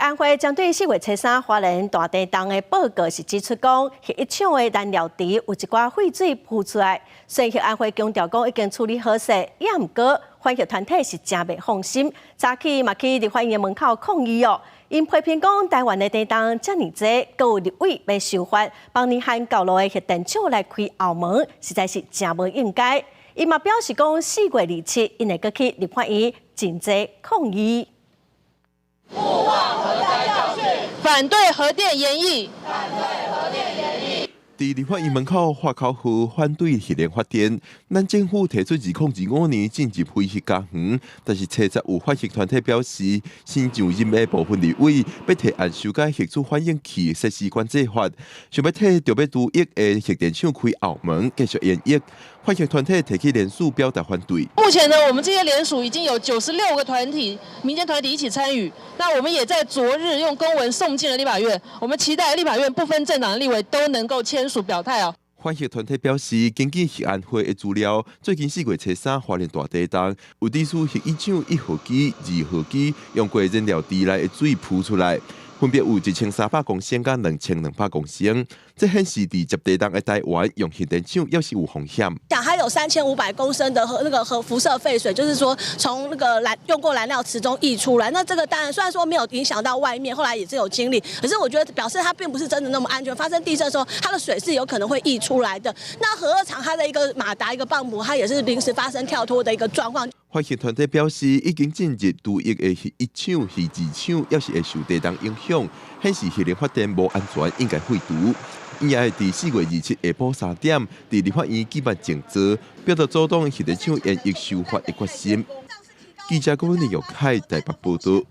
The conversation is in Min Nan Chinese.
安會針對四月初三花蓮大地動的報告是指出講，核一廠的燃料池有一寡廢水噴出來，雖然核安會強調講已經處理好勢，也毋過反核團體是誠袂放心，早起嘛去立法院門口抗議哦。𪜶批評講台灣的地動遮爾濟，閣有立委欲修法，幫南韓舊路的核電廠來開後門，實在是誠無應該。𪜶嘛表示講四月二七，𪜶會閣去立法院靜坐抗議。勿忘核災教訓，反對核電延役。反對核電延役。佇立法院門口喊口號，反對核能發電。咱政府提出2025年進入非核家園，但是初十有反核團體表示，新上任的部分立委欲提案修改核主反應器設施管制法，想欲替著欲除役的核電廠開後門，繼續延役。反核團體提起聯署表達反對。目前呢，我們這些聯署已經有96個團體、民間團體一起參與。那我們也在昨日用公文送進了立法院，我們期待立法院不分政黨的立委都能夠簽署表態哦。反核團體表示，根據核安會的資料，最近四月初三花蓮大地動，有指出核一廠一號機、二號機用過燃料池內的水噴出來，分別有1300公升佮2200公升，這顯示佇接地動的台灣用核電廠猶是有風險。講還有3500公升的核那個核輻射廢水，就是說從那個燃用過燃料池中溢出來。那這個當然雖然說沒有影響到外面，後來也是有清理，可是我覺得表示它並不是真的那麼安全。發生地震的時候，它的水是有可能會溢出來的。那核二廠它的一個馬達一個泵浦，它也是臨時發生跳脫的一個狀況。反核團體表示，已經進入除役的核一廠、核二廠，猶是會受地動影響，顯示核能發電無安全，應該廢除。𪜶也會佇4月27下晡3點，佇立法院舉辦靜坐，表達阻擋核電廠延役修法的決心。記者郭文玉凱台北報道。